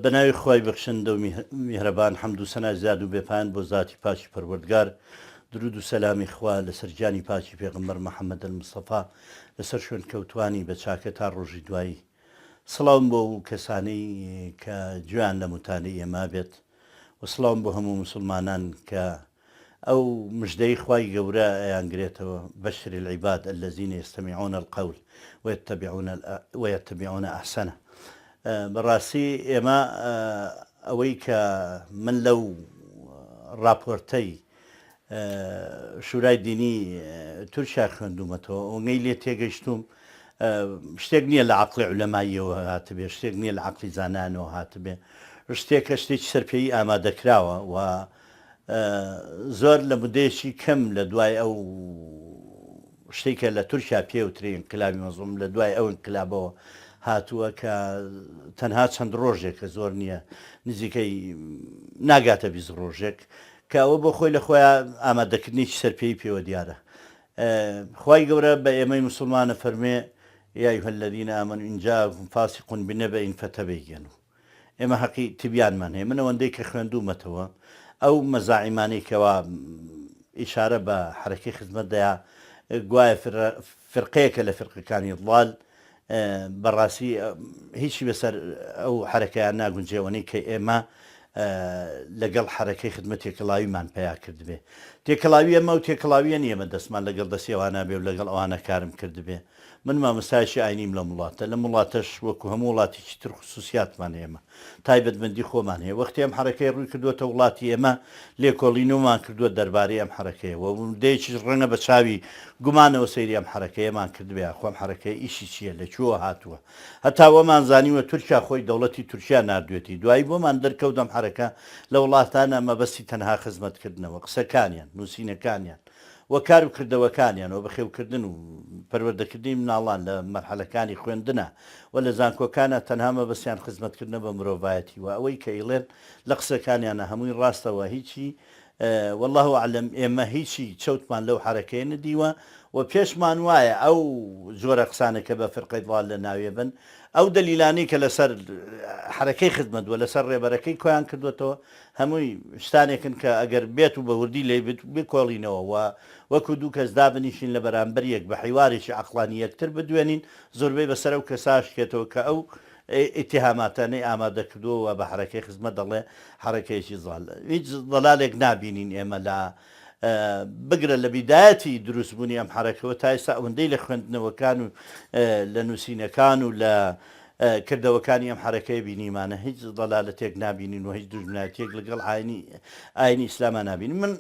بەناوی خوای بەخشندە و میهرەبان حەمد و سەنای زیاد و بێپایان بۆ زاتی پاکی پەروەردگار درود و سەلامی خوا لەسەر گیانی پاکی پێغەمبەر محمد المصطفی لەسەر شوێنکەوتوانی بە چاکە تا ڕۆژی دوایی سڵاوم بۆ ئەو کەسانەی کە گوێیان لەم وتانەی ئێمە بێت و سڵاوم بۆ هەموو موسڵمانان کە ئەو مژدەی خوای گەورە ئەیانگرێتەوە، بشر العباد الذین یستمعون القول ویتبعون احسنه. بەڕاستی ئێمە ئەوەی کە من لەو ڕاپۆرتەی شورای دینی تورکیا خوێندوومەتەوە ئەوەی لێ تێگەیشتووم شتێک نییە لە عەقڵی عولەماییەوە هاتبێ، شتێک نییە لە عەقڵی زانایانەوە هاتبێ، شتێکە شتێکی سەرپێیی ئامادەکراوە و زۆر لە مدەیەکی کەم لە دوای ئەو شتەی کە لە تورکیا پێوترێ ئینقلابی مەزڵوم لە دوای ئەو ئینقلابەوە هاتووە کە تەنها چەند ڕۆژێکە زۆر نییە نزیکەی ناگاتە 20 ڕۆژێک کە ئەوە بۆ خۆی لە خۆیان ئامادەکردنێکی سەرپێی پێوە دیارە خوای گەورە بە ئێمەی مسلمانە فەرمێ یا ایها الذین آمنوا ان جاءکم فاسق بنبأ فتبینوا ئێمە هەقی تبیانمان هەیە من ئەوەندەی کە خوێندوومەتەوە ئەو مەزاعیمانەی کەوا ئیشارە بە حەرەکەی خزمەت دەیا گوایە فرقەیەکە لە فرقەکانی ضال بەڕاستی هیچی بەسەر ئەو حەرەکەیان ناگونجێوەنەی کە ئێمە لەگەڵ حەرەکەی خدمەت تێکەڵاویمان پیا کردبێ تێکەڵاوی ئەمە و تێکەڵاویە نییە من دەستمان لەگەڵ دەستیەوانە بێ و لەگەڵ ئەوانە کارم کردبێ من مامۆستایەکی ئاینیم لەم وڵاتە، لەم وڵاتەش وەکو هەموو وڵاتێکی تر خسوسیاتمان هەیە ئێمە تایبەتمەندی خۆمان هەیە، وەختی ئەم حەرەکەیە ڕووی کردووەتە وڵاتی ئێمە لێکۆڵینەوەمان کردووە دەربارەی ئەم حەرەکەیە و مدەیەکیش ڕەنگە بە چاوی گومانەوە سەیری ئەم حەرەکەیەمان کردبێ ئاخۆ ئەم حەرەکەیە ئیشی چییە لە کوێوە هاتووە هەتا وەمان زانیوە تورکیا خۆی دەوڵەتی تورکیا ناردوێتی دوایی بۆمان دەرکەوت ئەم حەرەکە لە وڵاتانە مەبەستی تەنها خزمەتکردنە وە قسەکانیان نووسینەکانیان و کار و کردەوەکانیان و بەخێوکردن و پەروەردەکردنی مناڵان لە مەرحەلەکانی خوێندنا و لە زانکۆکانا تەنها مەبەستیان خزمەتکردنە بە مرۆڤایەتی و ئەوەی کە ئیڵێن لە قسەکانیانا هەمووی ڕاستە و هیچی واللە اعلم ئێمە هیچی چەوتمان لەو حەرەکەیە نەدیوە و پێشمان وایە ئەو جۆرە قسانە کە بە فرقەی ضالە ناوێبن ئەو دەلیلانەی کە لەسەر حەرەکەی خزمەت و لەسەر ڕێبەرەکەی کۆیان کردوەتەوە هەمووی شتانێکن کە ئەگەر بێت و بە وردی لێی بکۆڵینەوە و وەکو دوو کەس دابنیشین لە بەرامبەر یەک بە حیوارێکی عەقڵانی یەکتر بدوێنین زۆربەی بەسەر ئەو کەسە ئاشکێتەوە کە ئەو ئیتیهاماتانەی ئامادە کردووە و بە حەرەکەی خزمەت دەڵێ حەرەکەیەکی زاڵ. هیچ زەلالێک نابینین ئێمە لە بگرە لە بیدایەتی دروستبوونی ئەم حەرەکەوە تا ئێستا ئەوەندەی لە خوێندنەوەکان و لە نووسینەکان و لە کردەوەکانی ئەم حەرەکەیە بینیمانە هیچ ضەلالەتێک نابینین و هیچ دوژمنایەتیەک لەگەڵ ئاینی ئاینی ئیسلاما نابینین من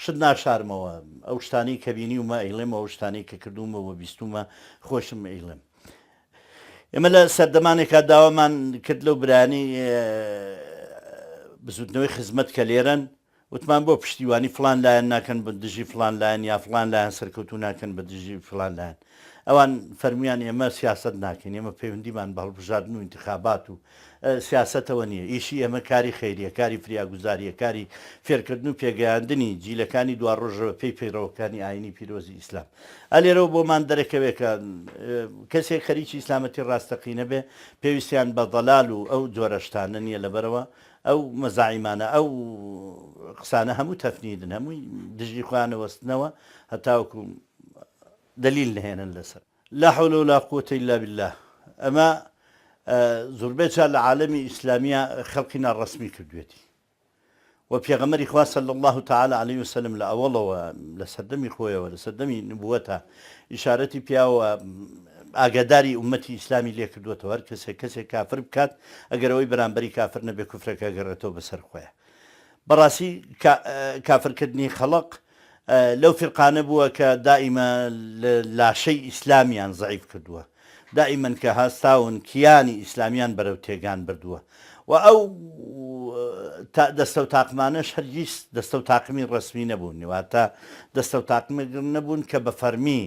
شت ناشارمەوە ئەو شتانەی کە بینیومە ئەیڵێم ئەو شتانەی کە کردوومە و بیستومە خۆشم ئەیڵێم ئێمە لە سەردەمانێکا داوامان کرد لەو برانی بزوتنەوەی خزمەت کە لێرەن وتمان بۆ پشتیوانی فڵان لایەن ناکەن بە دژی فڵان لایەن یا فڵان لایەن سەرکەوتوو ناکەن بە دژی فڵان لایەن. ئەوان فەرموویان ئێمە سیاسەت ناکەین، ئێمە پەیوەندیمان بە هەڵبژاردن و ئینتخابات و سیاسەتەوە نییە. ئیشی ئێمە کاری خەیرییە، کاری فریاگوزارییە، کاری فێرکردن و پێگەیاندنی جیلەکانی دواڕۆژە بە پێی پەیڕەوەکانی ئایینی پیرۆزی ئیسلام. ئا لێرەوە بۆمان دەرەکەوێ کە کەسێک خەریکی ئیسلامەتی ڕاستەقینە بێ پێویستیان بە ضەلال و ئەو جۆرە شتانە نییە لەبەرئەوە ئەو مەزاعیمانە ئەو قسانە هەموو تەفنیدن هەمووی دژی خۆیان ئەوەستنەوە هەتاوەکو دەلیل نەهێنن لەسەر. لا حول ولا قوة الا باللە ئەمە زۆربەی جار لە عالەمی ئیسلامیە خەڵکی ناڕەسمی کردوێتی و پێغەمبەری خوا صلی اللە تعالی علیه وسلم لە ئەوەڵەوە لە سەردەمی خۆیەوە لە سەردەمی نبوەتە ئیشارەتی پیاوە ئاگاداری ئومەتی ئیسلامی لێ کردووەتەوە هەر کەسێک کەسێک کافر بکات ئەگەر ئەوەی بەرامبەری کافر نەبێ کوفرەکە گەڕێتەوە بەسەر خۆیان بەڕاستی کافرکردنی خەڵق لەو فیرقانە بووە کە دائیمە لاشەی ئیسلامیان زەعیف کردووە، دائیمەن کە هەستاون کیانی ئیسلامیان بەرەو تێگان بردووە و ئەو دەستەو تاقمانەش هەرگیز دەستەو تاقمی ڕەسمی نەبوون، واتە دەستەو تاقمێک نەبوون کە بە فەرمی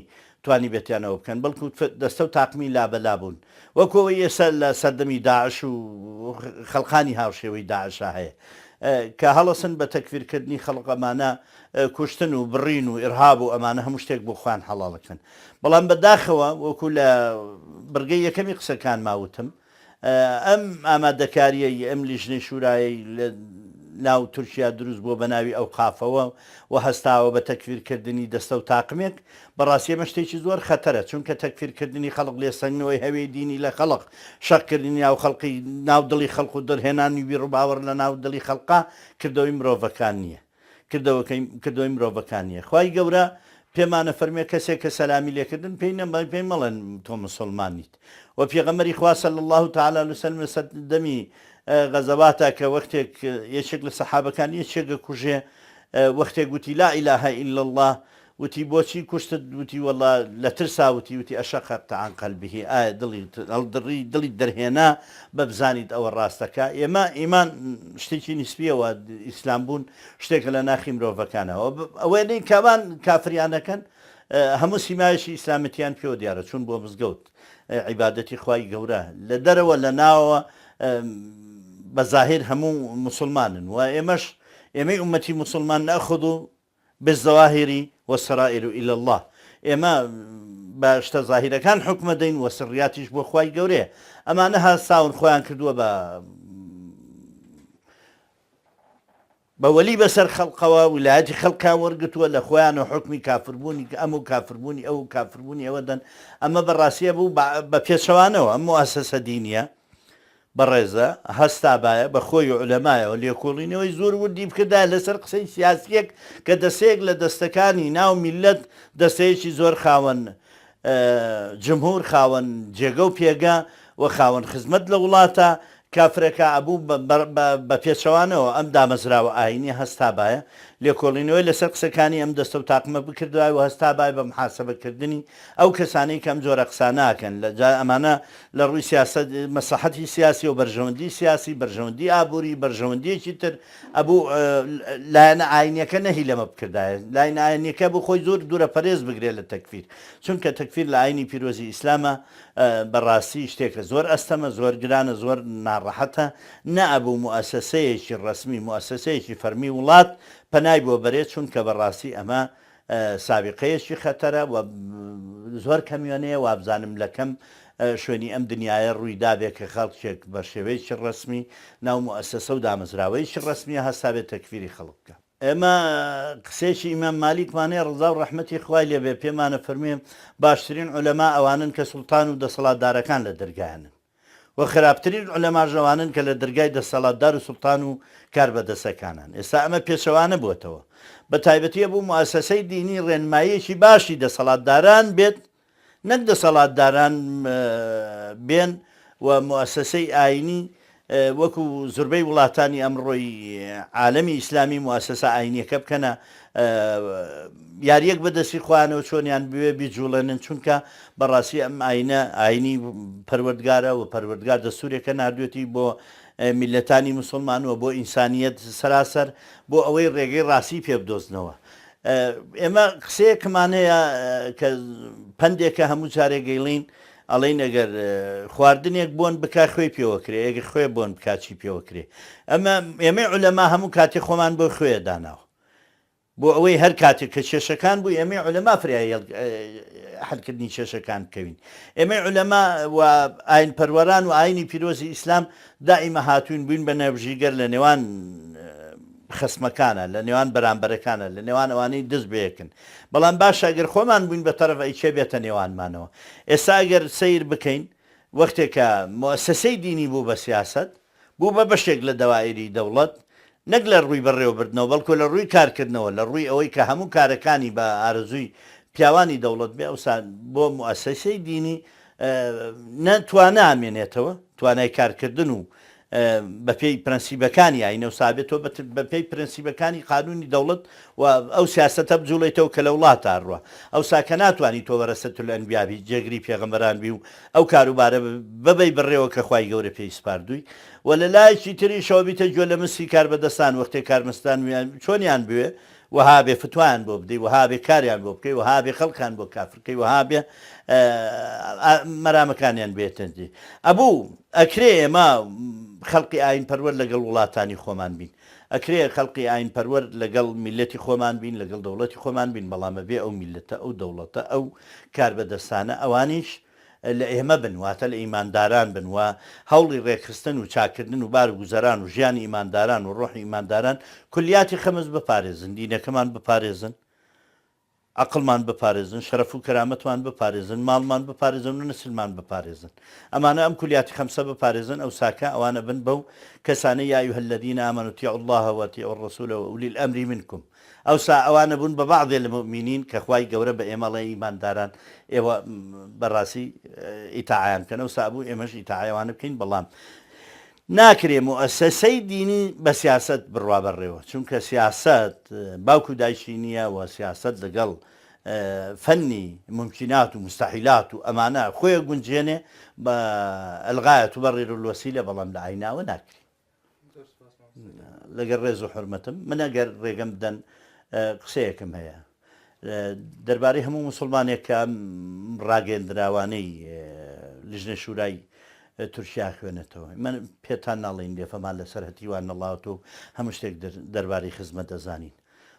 توانیبێتیان ئەوە بکەن، بەڵکو دەستەو تاقمی لابەلا بوون، وەکو ئەوەی ئێستا لە سەردەمی داعش و خەڵقانی هاوشێوەی داعشا هەیە کە هەڵەسن بە تەکفیرکردنی خەڵق ئەمانە کوشتن و بڕین و ئیرهاب و ئەمانە هەموو شتێک بۆ خۆیان حەڵاڵەکەن بەڵام بە داخەوە وەکو لە بڕگەی یەکەمی قسەکانما وتم. ئەم ئامادەکارییەی ئەم لیژنەی شورایەی لە ناو تورکیا دروست بووە بە ناوی ئەوقافەوە و هەستاوە بە تەکفیرکردنی دەستە و تاقمێک، بەڕاستی ئەمە شتێکی زۆر خەتەرە، چونکە تەکفیرکردنی خەڵک، لێسەندنەوەی هەوێی دینی لە خەڵک، شەقکردنی ناو خەڵقی ناو دڵی خەڵک و دەرهێنانی بیروباوەڕ لە ناو دڵی خەڵقا کردەوەی مرۆڤەکان نییە. کردەوەکەی کردەوەی مرۆڤەکان نییە. خوای گەورە پێمانە فەرموێ کەسێک کە سەلامی لێکردن پێی نە پێی مەڵێن تۆ مسوڵمان نیت. وە پێغەمبەری خوا صلی اللە تعالی علیە وسلم لە سەردەمی غەزەواتا کە وەختێک یەکێک لە سەحابەکان یەکێک ئەکوژێ وەختێک وتی لا اله الا اللە وتی بۆچی کوشتت وتی وەڵا لە ترسا وتی وتی اشققت عن قلبه ئایا دڵی هەڵدڕی دڵی دەرهێنا بە بزانیت ئەوە ڕاستەکە ئێمە ئیمان شتێکی نیسبیەوە ئیسلام بوون شتێکە لە ناخی مرۆڤەکانەوە ئەوەی نین کاوان کافریانەکەن هەموو سیمایشی ئیسلامەتیان پێوە دیارە چون بۆ مزگەوت عیبادەتی خوای گەورە لە دەرەوە لە ناوەوە بە زاهیر هەموو مسلمانن و ئێمەش ئێمەی ئومەتی مسلمان نأخذ بالظواهر والسرائر الی اللە، ئێمە بە شتە زاهیرەکان حوکم ئەدەین و سڕیاتیش بۆ خوای گەورەیە، ئەمانە هەستاون خۆیان کردووە بە بە وەلی بەسەر خەڵقەوە، ویلایەتی خەڵکیان وەرگرتووە لە خۆیان و حوکمی کافربوونی ئەم و کافربوونی ئەو و کافربوونی ئەوە دەن، ئەمە بە ڕاستیە بوو بە پێچەوانەوە ئەم موئەسەسە دینیە بەڕێزە هەستابایە بە خۆی و عولەمایەوە لێکۆڵینەوەی زۆر وردی بکردایە لەسەر قسەی سیاسیەک کە دەستەیەک لە دەستەکانی ناو میللەت دەستەیەکی زۆر خاوەن جمهور خاوەن جێگە و پێگە و خاوەن خزمەت لە وڵاتە کافرەکە ئەبوو بە پێچەوانەوە ئەم دامەزراوە ئاینیە هەستابایە لێکۆڵینەوەی لەسەر قسەکانی ئەم دەستە و تاقمە بکردایە و هەستابایە بە محاسەبەکردنی ئەو کەسانەی کە ئەم جۆرە قسانە ئەکەن لە جا ئەمانە لە ڕووی سیاسەت مەسڵەحەتی سیاسی و بەرژەوەندی سیاسی بەرژەوەندی ئابووری بەرژەوەندیەکی تر ئەبوو لایەنە ئاینیەکە نەهی لەمە بکردایە لایەنە ئاینیەکە بوو خۆی زۆر دوورە پەرێز بگرێت لە تەکفیر چونکە تەکفیر لە ئاینی پیرۆزی ئیسلامە بەڕاستی شتێکە زۆر ئەستەمە زۆر گرانە زۆر ناڕەحەتە نەئەبوو موئەسەسەیەکی ڕەسمی موئەسەسەیەکی فەرمی وڵات پەنای بۆ بەرێت چونکە بەڕاستی ئەمە سابیقەیەکی خەتەرە و زۆر کەمیۆنەیە وابزانم لە کەم شوێنی ئەم دنیایە ڕووی دابێ کە خەڵکێک بە شێوەیەکی ڕەسمی ناو موئەسەسە و دامەزراوەیەکی ڕەسمیە هەستابێ تەکفیری خەڵک بکا. ئێمە قسەیەکی ئیمام مالیکمان هەیە ڕەزا و ڕەحمەتی خوای لێ بێ پێمانە فەرموێ باشترین عولەما ئەوانەن کە سوڵتان و دەسەڵاتدارەکان لە دەرگایانن. وە خراپترین عولەماش ئەوانەن کە لە دەرگای دەسەڵاتدار و سوڵتان و کاربەدەسەکانان. ئێستا ئەمە پێچەوانە بووەتەوە. بە تایبەتی ئەبوو موئەسەسەی دینی ڕێنماییەکی باشی دەسەڵاتداران بێت نەک دەسەڵاتداران بێن و موئەسەسەی ئاینی وەکو زوربەی وڵاتانی ئەمڕۆی عالەمی ئیسلامی موئەسەسە ئاینیەکە بکەنە یاریەک بە دەستی خۆیانەوە چۆنیان بوێ بیجوڵێنن چونکە بەڕاستی ئەم ئاینە ئاینی پەروەردگارە و پەروەردگار دەستورێکە ناردوێتی بۆ میلەتانی مسلمان و بۆ ئینسانیەت سەراسەر بۆ ئەوەی ڕێگەی ڕاستی پێ بدۆزنەوە ئێمە قسەیەکمان هەیە کە پەندێکە هەموو جارێک گەیڵین ئەڵێین ئەگەر خواردنێک بۆن بکا خوێی پێوە کرێ ئەگەر خوێ بۆن بکا چی پێوە کرێ ئەمە ئێمەی عولەما هەموو کاتێ خۆمان بۆ خوێ داناوە بۆ ئەوەی هەر کاتێک کە کێشەکان بوو ئێمەی عولەما فریای حلکردنی کێشەکان بکەوین ئێمەی عولەما و ئاین پەروەران و ئاینی پیرۆزی ئیسلام دائیمە هاتوین بووین بە نێوژیگەر لە نێوان خەسمەکانە، لە نێوان بەرامبەرەکانە، لە نێوان ئەوانەی دز بەیەکن. بەڵام باشە ئەگەر خۆمان بووین بە تەرەف ئەی کێ بێتە نێوانمانەوە؟ ئێستا ئەگەر سەیر بکەین وەختێ کە موئەسەسەی دینی بوو بە سیاسەت، بوو بە بەشێک لە دەوائیری دەوڵەت، نەک لە ڕووی بەڕێوەبردنەوە بەڵکۆ لە ڕووی کارکردنەوە، لە ڕووی ئەوەی کە هەموو کارەکانی بە ئارەزووی پیاوانی دەوڵەت بێ، ئەوسا بۆ موئەسەسەی دینی نە توانا ئەمێنێتەوە، توانای کارکردن و بەپێی پرەنسیبەکانی ئاینە و سابێت تۆ بەپێی پرەنسیبەکانی قانونی دەوڵەت و ئەو سیاسەتە بجوڵێیتەوە کە لە وڵاتا ڕوا ئەوسا کە ناتوانی تۆ وەرەسەت الانبیا بی جێگری پێغەمبەران بی و ئەو کاروبارە ببەی بەڕێوە کە خوای گەورە پێی سپاردووی و لە لایەکی تریشەوە بیتە گوێ لە مستی کاربەدەستان وەختێ کارمەستان چۆنیان بوێ وەها بێ فتوایان بۆ بدەی، وەها بێ کاریان بۆ بکەی، وەها بێ خەڵکان بۆ کافر بکەی، وەها بێ مەرامەکانیان بێتە دی. ئەبوو ئەکرێ ئێمە خەڵقی ئاین پەروەر لەگەڵ وڵاتانی خۆمان بین. ئەکرێ خەڵقی ئاین پەروەر لەگەڵ میللەتی خۆمان بین، لەگەڵ دەوڵەتی خۆمان بین، بەڵام ئەبێ ئەو میللەتە، ئەو دەوڵەتە، ئەو کاربەدەستانە ئەوانیش. لە ئێمە بن واتە لە ئیمانداران بن و هەوڵی ڕێکخستن و چاککردن و بار و گوزەران و ژیانی ئیمانداران و ڕۆحی ئیمانداران کولیاتی خەمس بپارێزن دینەکەمان بپارێزن عەقڵمان بپارێزن، شەرەف و کەرامەتمان بپارێزن، ماڵمان بپارێزن و نەسلمان بپارێزن. ئەمانە ئەم کولیاتی خەمسە بپارێزن ئەوساکە ئەوان ئەبن بەو کەسانەی یا ایها الذین آمنوا اطیعوا اللە و اطیعوا الرسول و اولی الامر منکم ئەوسا ئەوان ئەبوون بە بەعضێ لە موئمینین کە خوای گەورە بە ئێمە ئەڵێ ئیمانداران ئێوە بەڕاستی ئیتاعەیان بکەن ئەوسا ئەبوو ئێمەش ئیتاعەی ئەوانە بکەین بەڵام ناکرێ موئەسەسەی دینی بە سیاسەت بڕوا بەڕێوە، چونکە سیاسەت باوک و دایکی نییە و سیاسەت لەگەڵ فەنی مومکینات و موستەحیلات و ئەمانە خۆی ئەگونجێنێ بە الغایە تبرر الوسیلە بەڵام لە ئایناوە ناکرێ. لەگەڵ ڕێز و حورمەتم من ئەگەر ڕێگەم بدەن قسەیەکم هەیە. دەربارەی هەموو موسڵمانێک کە ئەم ڕاگەیەندراوانەی لیژنەی شورای تورکیا خوێنێتەوە من پێتان ناڵێین لێفەمان لەسەر هەتیوان نەڵاوەتەوە و هەموو شتێک دەربارەی خزمەت دەزانین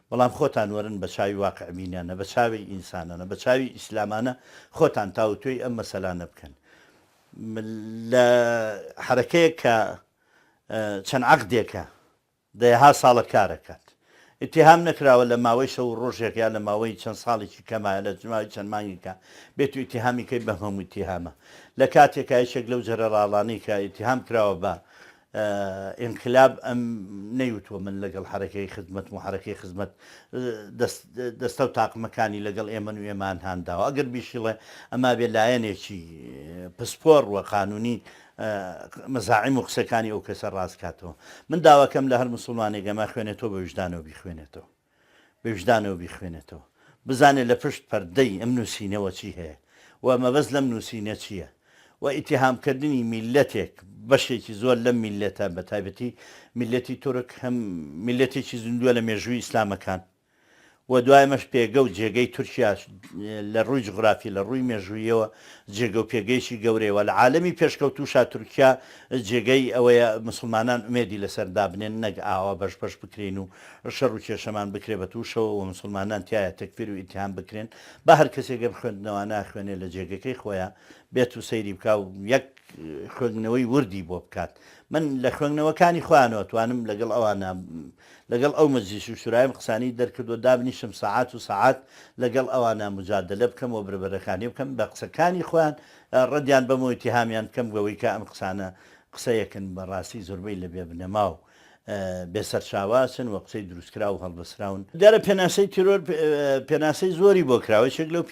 بەڵام خۆتان وەرن بە چاوی واقعبینانە بە چاوی ئینسانانە بە چاوی ئیسلامانە خۆتان تاوتوێی ئەم مەسەلانە بکەن لە حەرەکەیەک کە چەند عەقدێکە دەیەها ساڵە کارەکات. ئیتیهام نەکراوە لە ماوەی شەو و ڕۆژێک یا لە ماوەی چەند ساڵێکی کەما یا لە ماوەی چەند مانگێکا بێت و ئیتیهامی کەی بەم هەموو ئیتیهامە. لە کاتێکا یەکێک لەو جەرەڕاڵانەی کە ئیتیهام کراوە بە ئینقلاب ئەم نەیوتووە من لەگەڵ حەرەکەی خزمەتم و حەرەکەی خزمەت دەست دەستە و تاقمەکانی لەگەڵ ئێمەن و ئێمەیان هان داوە. ئەگەر بیشیڵێ ئەما بێ لایەنێکی پسپۆڕ و قانوونی مەزاعیم و قسەکانی ئەو کەسە ڕاست کاتەوە. من داواکەم لە هەر موسڵمانێک ئەمە خوێنێتەوە بە ویژدانەوە بیخوێنێتەوە. بە ویژدانەوە بیخوێنێتەوە. بزانێت لە پشت پەردەی ئەم نووسینەوە چی هەیە و مەبەست لەم نووسینە چییە و ئیتیهامکردنی میللەتێک بەشێکی زۆر لەم میللەتە بە تایبەتی میللەتی تورک هەم میللەتێکی زیندووە لە مێژووی ئیسلامەکان و دوای ئەمەش پێگە و جێگەی تورکیاش لە ڕووی جوغرافی لە ڕووی مێژووییەوە جێگە و پێگەیەکی گەورەیە و لە عالەمی پێشکەوتووشا تورکیا جێگەی ئەوەیە موسڵمانان ئومێدی لەسەر دابنێن نەک ئاوا بەش بەش بکرێین و شەڕ و کێشەمان بکرێ بە تووشەوە و موسڵمانان تیایا تەکفیر و ئیتیهام بکرێن با هەر کەسێک ئەم خوێندنەوانە ئەخوێنێ لە جێگەکەی خۆیا بێت و سەیری بکا و یەک خوێندنەوەی وردی بۆ بکات من لە خوێندنەوەکانی خۆیانەوە توانم لەگەڵ ئەوانە لەگەڵ ئەو مەجلیس و شورایم قسانی دەرکردوە دابنیشم سەعات و سەعات لەگەڵ ئەوانا موجادەلە بکەم و بربرەکانی بکەم بە قسەکانی خۆیان ڕەدیان بەم و ئیتیهامیان بکەم بەوەی کە ئەم قسانە قسەیەکن بە ڕاستی زۆربەی لە بێ بنەما و بێ سەرچاوە ئەچن و قسەی دروستکراو و هەڵبەسراون. دیارە پێناسەی تیرۆر پێناسەی زۆری بۆ کراوە یەکێک لەو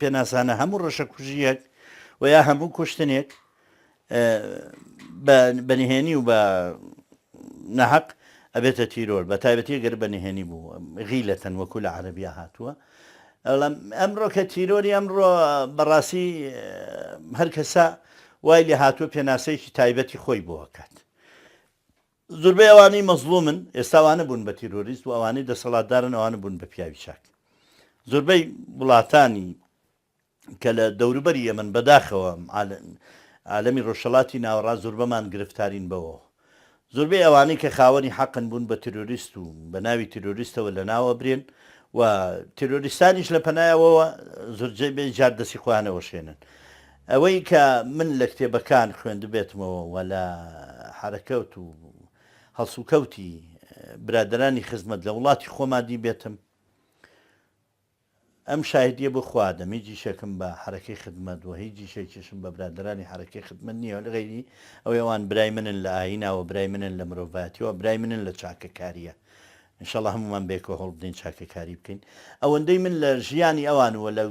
پێناسانە هەموو ڕەشەکوژییەک و یا هەموو کوشتنێک بە نهێنی و بە نەهەق ئەبێتە تیرۆر بە تایبەتی گەر بە نهێنی بوو غیلەتەن وەکو لە عەرەبیا هاتووە ئەمڕۆ کە تیرۆری ئەمڕۆ بەڕاستی هەر کەسە وای لێ هاتووە پێناسەیەکی تایبەتی خۆی بۆ کات زۆربەی ئەوانەی مەزڵومن ئێستا ئەوانە بوون بە تیرۆریست و ئەوانەی دەسەڵاتدارن ئەوانە بوون بە پیاوی چاک زۆربەی وڵاتانی کە لە دەوروبەری ئێمەن بەداخەوە عالەمی ڕۆژهەڵاتی ناوەڕاست زۆربەمان گرفتارین بەوەوە زۆربەی ئەوانەی کە خاوەنی حەقن بوون بە تیرۆریست و بە ناوی تیرۆریستەوە لەناوە برێن و تیرۆریستانیش لە پەنای ئەوەوە زۆرجەی بێ جار دەستی خۆیان ئەوەشێنن ئەوەی کە من لە کتێبەکان خوێندبێتمەوە و لە حەرەکەوت و هەڵسوکەوتی برادەرانی خزمەت لە وڵاتی خۆما دیبێتم ئەم شاهیدیە بۆ خوا ئەدەم هیچ ئیشێکم بە حەرەکەی خدمەت وە هیچ ئیشێکیشم بە برادەرانی حەرەکەی خدمەت نیە غەیری ئەوەی ئەوان برای منن لە ئایینا وە برای منن لە مرۆڤایەتیوە برای منن لە چاکەکاریە ان شاءاللە هەموومان بەیەکەوە هەوڵ بدەین چاکەکاری بکەین ئەوەندەی من لە ژیانی ئەوان وە لە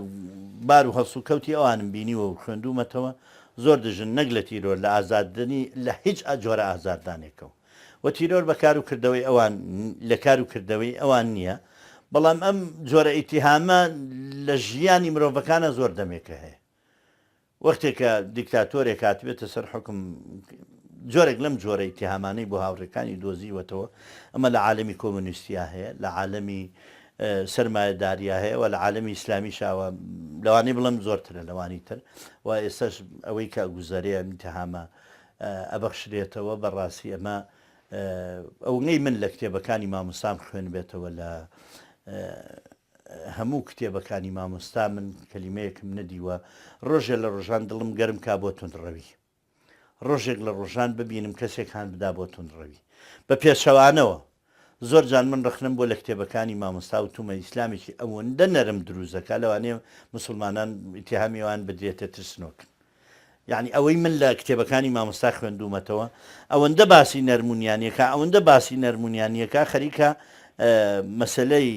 بار و هەڵسوکەوتی ئەوانم بینیوە و خوێندوومەتەوە زۆر دژن نەک لە تیرۆر لە ئازاردنی لە هیچ جۆرە ئازاردانێکەوە و تیرۆر بە کار و کردەوەی ئەوان لە کار و کردەوەی ئەوان نییە، بەڵام ئەم جۆرە ئیتیهامە لە ژیانی مرۆڤەکانا زۆر دەمێکە هەیە. وەختێ کە دیکتاتۆرێک هاتبێتە سەر حوکم جۆرێک لەم جۆرە ئیتیهامانەی بۆ هاوڕێکانی دۆزیوەتەوە، ئەمە لە عالەمی کۆمۆنیستیا هەیە، لە عالەمی سەرمایەداریا هەیە و لە عالەمی ئیسلامیشا و لەوانەیە بڵێم زۆرترە لەوانی تر و ئێستاش ئەوەی کە ئەگوزەرێ ئەم ئیتیهامە ئەبەخشرێتەوە بەڕاستی ئەمە ئەونەی من لە کتێبەکانی مامۆستام خوێنبێتەوە لە. هەموو کتێبەکانی مامۆستا من کەلیمەیەکم نەدیوە ڕۆژێ لە ڕۆژان دڵم گەرم کا بۆ توندڕەوی. ڕۆژێک لە ڕۆژان ببینم کەسێک هان بدا بۆ توندڕەوی. بە پێچەوانەوە، زۆر جار من ڕەخنەم بۆ لە کتێبەکانی مامۆستا وتومە ئیسلامێکی ئەوەندە نەرم دروست دەکا لەوانەیە موسڵمانان ئیتیهامی ئەوان بدرێتێ ترسنۆکن. یەعنی ئەوەی من لە کتێبەکانی مامۆستا خوێندوومەتەوە ئەوەندە باسی نەرمونیانیەکە ئەوەندە باسی نەرمونیانیەکە خەریکە مەسەلەی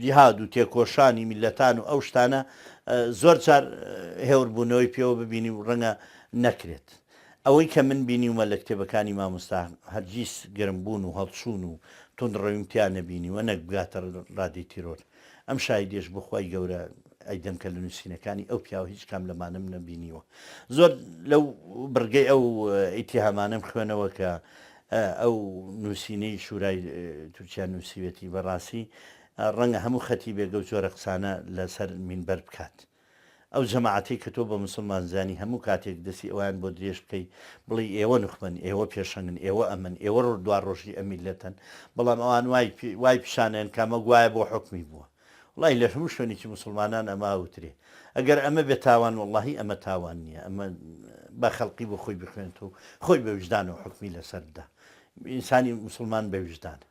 جیهاد و تێکۆشانی میللەتان و ئەو شتانە زۆر جار هێوربوونەوەی پێوە ببینی و ڕەنگە نەکرێت. ئەوەی کە من بینیومە لە کتێبەکانی مامۆستا هەرگیز گەرمبوون و هەڵچوون و توندڕەویم تیا نەبینیوە نەک بگاتە ڕادەی تیرۆر. ئەم شاهیدیەش بۆ خوای گەورە ئەیدەم کە لە نووسینەکانی ئەو پیاوە هیچ کام لەمانەم نەبینیوە. زۆر لەو بڕگەی ئەو ئیتیهامانەم خوێنەوە کە ئەو نووسینەی شورای تورکیا نووسیوێتی بەڕاستی ڕەنگە هەموو خەتیبێک ئەو جۆرە قسانە لەسەر مینبەر بکات. ئەو جەماعەتەی کە تۆ بە موسڵمان زانی هەموو کاتێک دەستی ئەویان بۆ درێژ بکەی بڵێی ئێوە نوخبەن ئێوە پێشەنگن ئێوە ئەمەن ئێوە دوا ڕۆژی ئەم میللەتەن بەڵام ئەوان وای وای پیشانەیەن کە ئەمە گوایە بۆ حوکمی بووە وەڵاهی لە هەموو شوێنێکی موسڵمانان ئەمە ئەوترێ ئەگەر ئەمە بێ تاوان وەڵاهی ئەمە تاوان نییە ئەمە با خەڵقی بۆ خۆی بخوێنێتەوە خۆی بە ویژدانەوە حوکمی لەسەر بدا ئینسانی موسڵمان بە ویژدانە.